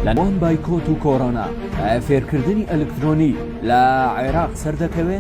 لە نێوان بایکۆت و کۆرۆنا، ئایا فێرکردنی ئەلکترۆنی لە عێراق سەردەکەوێ؟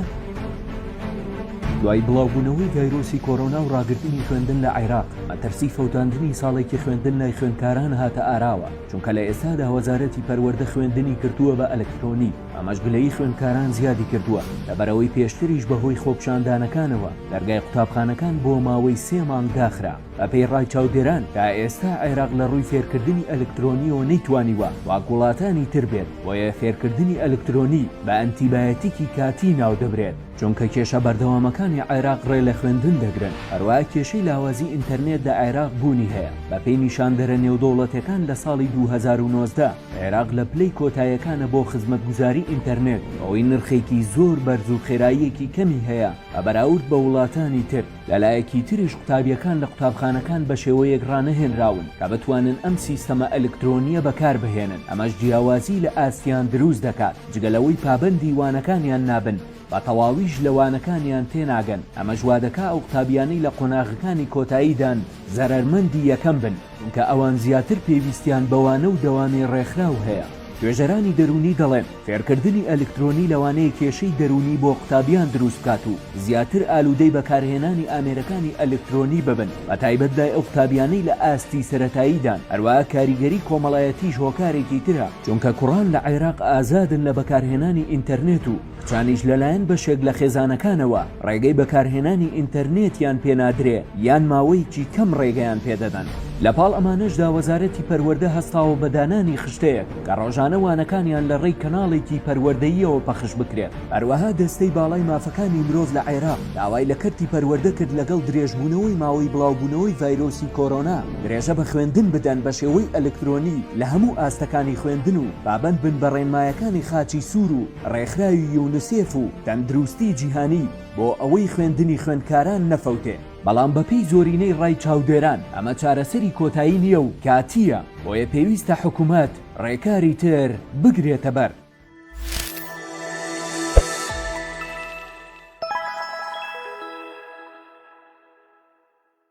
دوای بڵاوبوونەوەی ڤایرۆسی کۆرۆنا و ڕاگرتنی خوێندن لە عێراق، مەترسی فەوتاندنی ساڵێکی خوێندن لای خوێندکاران هاتە ئاراوە، چونکە لە ئێستادا وەزارەتی پەروەردە خوێندنی کردووە بە ئەلکترۆنی، ئەمەش گلەیی خوێندکاران زیادی کردووە، لەبەرئەوەی پێشتریش بەهۆی خۆپیشاندانەکانەوە دەرگای قوتابخانەکان بۆ ماوەی سێ مانگ داخرا. بەپێی ڕای چاودێران، تا ئێستا عێراق لە ڕووی فێرکردنی ئەلکترۆنییەوە نەیتوانیوە وەک وڵاتانی تر بێت، بۆیە فێرکردنی ئەلکترۆنی بە ئەنتیبایەتیکی کاتی ناودەبرێت، چونکە کێشە بەردەوامەکانی عێراق ڕێ لە خوێندن دەگرن، هەروەها کێشەی لاوازی ئینتەرنێت لە عێراق بوونی هەیە، بەپێی نیشاندەرە نێودەوڵەتیەکان لە ساڵی 2019 عێراق لە پلەی کۆتایەکانە بۆ خزمەتگوزاری ئینتەرنێت، بەوەی نرخێکی زۆر بەرز و خێراییەکی کەمی هەیە بە بەراورد بە وڵاتانی تر. لەلایەکی تریش قوتابیەکان لە قوتابخانەکان بەشێوەیەک ڕانەهێنراون کە بتوانن ئەم سیستەمە ئەلکترۆنیە بەکاربهێنن، ئەمەش جیاوازی لە ئاستیان دروست دەکات، جگە لەوەی پابەندی وانەکانیان نابن، بە تەواویش لە وانەکانیان تێناگەن، ئەمەش وادەکا ئەو قوتابیانەی لە قۆناغەکانی کۆتاییدان زەرەرمەندی یەکەم بن. چونکە ئەوان زیاتر پێویستیان بە وانە و دەوامی ڕێکخراو هەیە. توێژەرانی دەروونی دەڵێن، فێرکردنی ئەلکترۆنی لەوانەیە کێشەی دەروونی بۆ قوتابیان دروست بکات و زیاتر ئالوودەی بەکارهێنانی ئامێرەکانی ئەلکترۆنی ببن، بەتایبەت لای ئەو قوتابیانەی لە ئاستی سەرەتاییدان، هەروەها کاریگەری کۆمەڵایەتیش هۆکارێکی ترە، چونکە کوڕان لە عێراق ئازادن لە بەکارهێنانی ئینتەرنێت و کچانیش لەلایەن بەشێک لە خێزانەکانەوە ڕێگەی بەکارهێنانی ئینتەرنێتیان پێنادرێ یان ماوەیەکی کەم ڕێگەیان پێدەدەن. لە پاڵ ئەمانەشدا وەزارەتی پەروەردە هەستاوە بە دانانی خشتەیەک کە ڕۆژانە وانەکانیان لە ڕێی کەناڵێکی پەروەردەییەوە پەخش بکرێت. هەروەها دەستەی باڵای مافەکانی مرۆڤ لە عێراق داوای لە کەرتی پەروەردە کرد لەگەڵ درێژبوونەوەی ماوەی بڵاوبوونەوەی ڤایرۆسی کۆرۆنا درێژە بە خوێندن بدەن بە شێوەی ئەلکترۆنی لە هەموو ئاستەکانی خوێندن و پابەند بن بە ڕێنمایەکانی خاچی سوور و ڕێکخراوی یونسێف و تەندروستی جیهانی بۆ ئەوەی خوێندنی خوێندکاران نەفەوتێ. بەڵام بەپێی زۆرینەی ڕای چاودێران ئەمە چارەسەری کۆتایی نییە و کاتییە، بۆیە پێویستە حکومەت ڕێکاری تر بگرێتەبەر.